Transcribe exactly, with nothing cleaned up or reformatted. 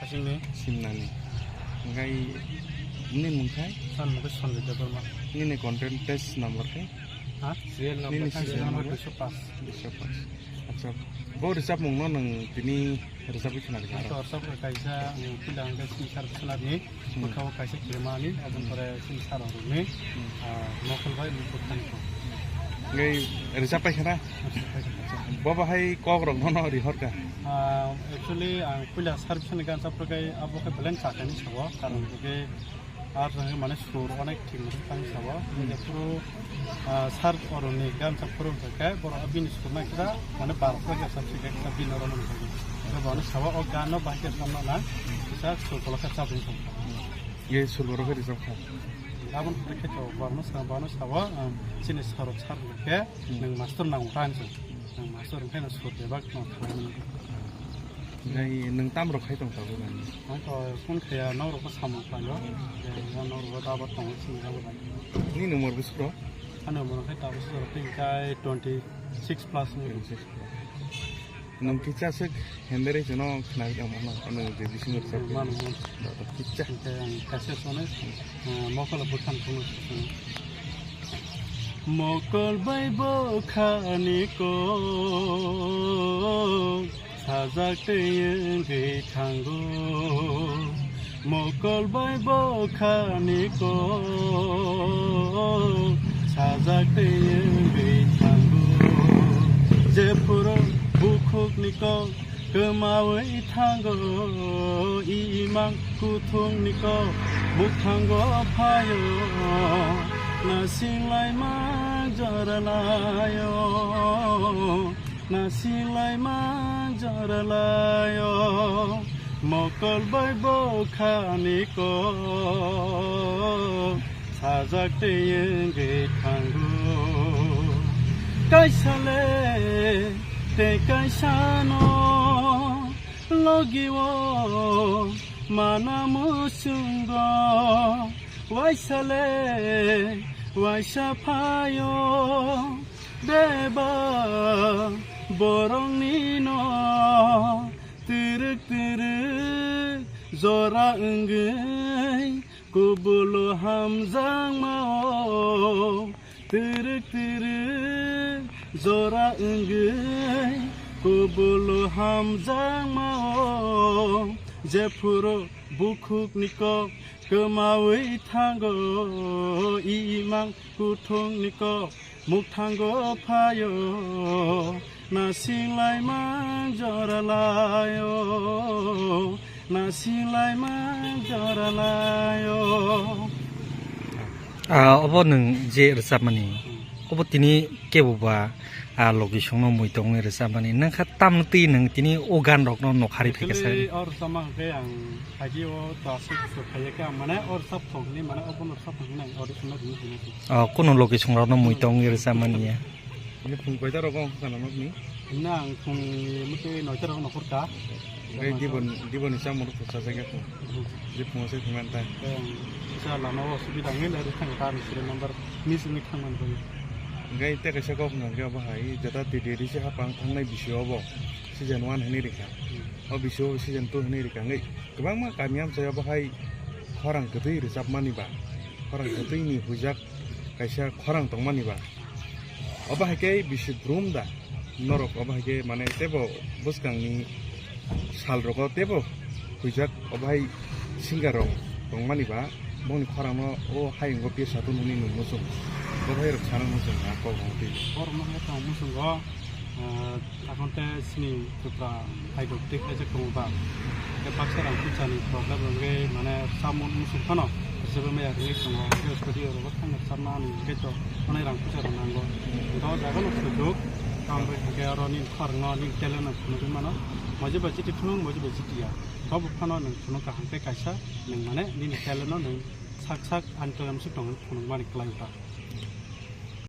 Sini. Simnani. Hingke nini mung khe? Ani mung khe Sanjay Debbarma. Nini contest number khe? Ha? Serial number. Nini serial number duiso paanch. Duiso paanch. Acha, bo rwchapmungno nwng tini rwchapwi khna rwkha aro? Ang to rwchapkha kaisa, ang puila hwnkhe sini sar bwswlarni, hmm, bwkhao kaisa kirimani, aboni, hmm, pore sini sar rokni, hmm, ah, mokol bai mukhuktani kok. Hingke rwchap paikha na? Rwchap paikha. Bo bahai kok rok bono rihorkha? Ah, actually, ang puila sar bwswlarni gan chapra khe abo khe belai chakani sabo, karon, hmm, hwnkhe Ar jang mane sur onek thik mane tang sabo. Hmm. Jepuru, ah, sar oroni gansa phuru khe borok bini sur nai kisa mane bar khe sa sik kisa bini oro mane. Khe bono sabo o gan no bai khe samna na kisa sur kolo khe sabung sabo. Ye sur borok khe rijak kha. Aboni pore khe to bono sa, bono sabo, ah, chini sar sar khe, hmm, nwng master nang utan se. Nwng master khe na sur bebak no khalai mane. Nai nwng tam rok khai tong tabuk ani? Ang to phone khaya, norok bo samung khlaio. Norok bo dabar tongo, sini dabar bai. Nini umor bwswk rok? Ani umor khe tabuk se rok twi kai twenty six plus ni. Twenty six plus. Nwng kisa swk hendere jono khnai tong mano, ano je bisingo rwchap. Mano, mano. Dato kisa. Hingke ang kaisa sono, eh, mokolo bwkhang phunuk sono. Mokol bai bwkhani kok. Sajak tei wngwi thango, mokol bai bwkhani kok. Sajak tei wngwi thango, jephuru bukhukni kok kwmawi thango, imang kuthungni kok mukthango phaio, nasinglai mang joralaio. Nasinglai mang joralaio, mokol bai bwkhani kok, sajak tei wngwi thango. Kaisa le tei kaisa no logi o mana muchungo, waisa le waisa phaio. Bebak borokni no twrwk twrwk jora wngwi kubul hamjakma o. Twrwk twrwk jora wngwi kubul hamjakma o. Jephuru bukhukni kok kwmawi thango, imang kuthungni kok mukthango phaio, nasinglai mang joralaio, nasinglai mang joralaio. Ah, obo nwng je rwchapmani, hmm, obo tini kebo ba, ah, logisongno mui tongwi rwchapmani. Nwng kha tamno twi nwng tini o gan rokno nokhari phaikha sa? Actually, o rwchapma hwnkhe ang Phaidi o to aswk kusuk khaiyakhe ang mane o rwchap thok hinwi mane o bono rwchap thok hinwi ang audition no rinwi phunukgo. Oh, kuno logisong rokno mui tongwi rwchapmani ya. Ini phung koita rogo wngkha kana nokni? Ini ang phungni motwi noita rogo nokhorkha. Hingke dibon, diboni chamung rok chajak ya phung. Mhm. Je phungo se phungan ta. Kisa lama o subida wngwi lai rwkha ta ni serial number miss wngwi thangmani bagwi. Hingke tei kaisa kok hwnka hwnkhe obo hai jeta T D D C hapang thangnai bisio obo season one hinwi rwkha. Hmm. O bisio season two hinwi rwkha. Hingke Kwbangma kami amchai obo hai khorang kwtwi rwchapmani ba, khorang kwtwini huijak kaisa khorang tongmani ba. Obo hai khe bisi brum da norok obo hai khe mane teibo bwskangni sal rogo teibo huijak obo hai singer rok tongmani ba bongni khorang no o hayung o pesa tun hwnwi nwng muchung. Bo hai rok sana muchung na kok hwn twi. Borok no hai tong muchungo. Ah, Akhon tei sini Tripura High Court twi khlaijak tongo ba. Tei baksa rang puisa ni problem rwgwi mane samung muchung phano rwchapwi maya rwgwi tongo. Hwnkhe studio rogo thangna rwchapna ani hwnkhe to onek rang puisa rok nango. Hwnkhe o jaga no sujuk. Tamo hwnkhe aro nini khorang no nini talent no phunugwi mano. Moje bai chiti phunuk, moje bai chiti ya. Bo phano nwng phunuk kaham khe kaisa nwng mane nini talent no nwng sak sak ani talent swk tong phunukmani kwlai wngkha.